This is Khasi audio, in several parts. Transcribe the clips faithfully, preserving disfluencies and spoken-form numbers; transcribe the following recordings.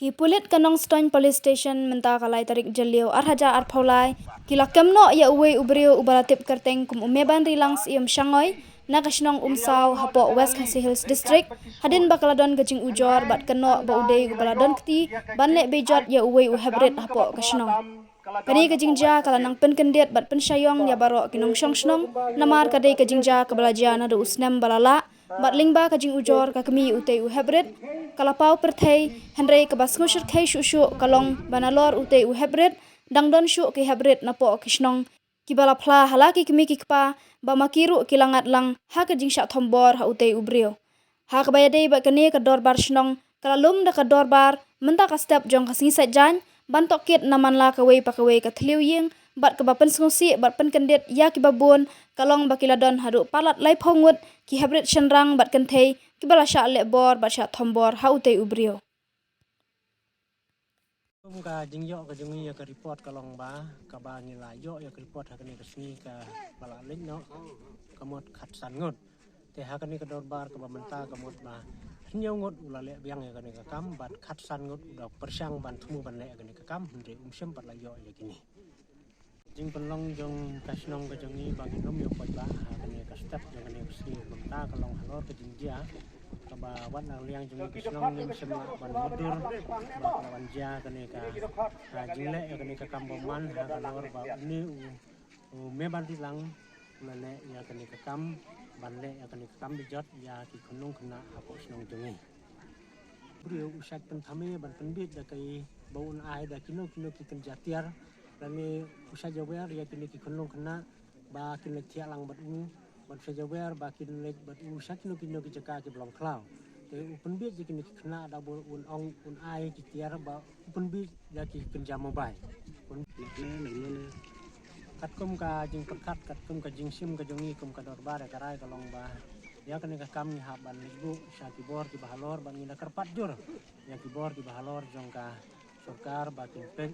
Ki pulit ka Nongstoiñ Police Station mynta ka lai tarik Jylliew ar hajar arphew lai ki la kem noh ïa uwei u briew uba la tip kyrteng kum u Mebanrilang Syiem Shangoi na ka shnong Umsaw hapoh West Khasi Hills District, hadien ba ka la don ka jingujor bad kynnoh ba u dei uba la don kti ban leh beijot ïa uwei u heprit hapoh ka shnong. Kane ka jingjia ka la nang pynkyndit bad pynshaiong ïa baroh ki nongshong shnong, namar ka dei ka jingjia kaba la jia naduh u snem ba la lah, bad lyngba ka jingujor ka kmie utei u heprit ka la paw pyrthei, hynrei kaba sngewshyrkhei shuh shuh ka long ba nalor utei u heprit dang don shuh ki heprit napoh ki shnong kiba la phla ha la ki kmie ki kpa, ba ma ki ruh ki la ngat lang ha ka jingshah thombor ha utei u briew. Ha kaba ïadei bad kane, ka dorbar shnong ka la lum da ka dorbar mynta ka step jong ka sngi Saitjaiñ ban tohkit na man la kawei pa kawei ka thliew ïing, bad kaba pynsngewsih bad pynkyndit ïa kiba bun ka long ba ki la don haduh palat laiphew ngut ki heprit shynrang bad kynthei kiba la shah leh bor bad shah thombor ha utei u briew. Kum ka jingïoh ka jong ngi ïa ka report ka long ba, kaba ngi la ïoh ïa ka report ha kane ka sngi kaba la leit noh, ka mut khatsan ngut. Te ha kane ka dorbar kaba mynta ka mut ba hynñiew ngut u la leh biang ïa kane ka kam, bad khatsan ngut u da pyrshang ban thmu ban leh ïa kane ka kam, hynrei um shym pat la ïoh ïa kine. Jingpynlong jong ka shnong ka jong ngi ba ngin ym ïoh paidbah ha kane ka step jong kane ka sngi mynta ka long halor ka jingjia kaba wat na liang jong ngi ka shnong ngim shym lah ban mutdur, ba ka la wan jia kane ka, ka jingleh ïa kane ka kam bymman ha ka lor ba une u, u Mebanrilang u la leh ïa kane ka kam, ban leh ïa kane ka kam beijot ïa ki khunlung khynnah hapoh shnong jong ngi. Briew u shait pynthame ban pynbit da kaei ba un ai da kino kino ki kynja tiar, lane u shait jawer ïa kine ki khunlung khynnah ba kin leit thiah lang bad u, bad u shait jawer ba kin leit bad u sha kino kino ki jaka kiba long khlaw. Te u pynbit ïa kine ki khynnah da ba un ong un ai ki tiar ba u pynbit ïa ki kynja mobile. Katkum ka jingpyrkhat, katkum ka jingshim ka jong ngi kum ka dorbar ïa ka rai ka long ba ïa kane ka kam ngi hap ban leit buh sha ki bor kiba halor, bad ngi da kyrpad jur ïa ki bor kiba halor jong ka sorkar ba kin peit,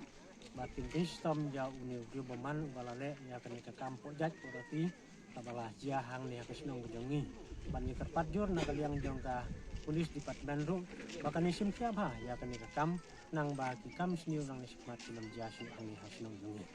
ba kin peit shitom ïa une u briew bymman uba la leh ïa kane ka kam poh jait poh rati kaba la jia hangne ha ka shnong ka jong ngi. Bad ngi kyrpad jur na ka liang jong ka police department ruh ba kan ïashim khia bha ïa kane ka kam, nang ba ki kam sniew nang ne shikmat kin ym jia shuh hangne ha shnong jong ngi.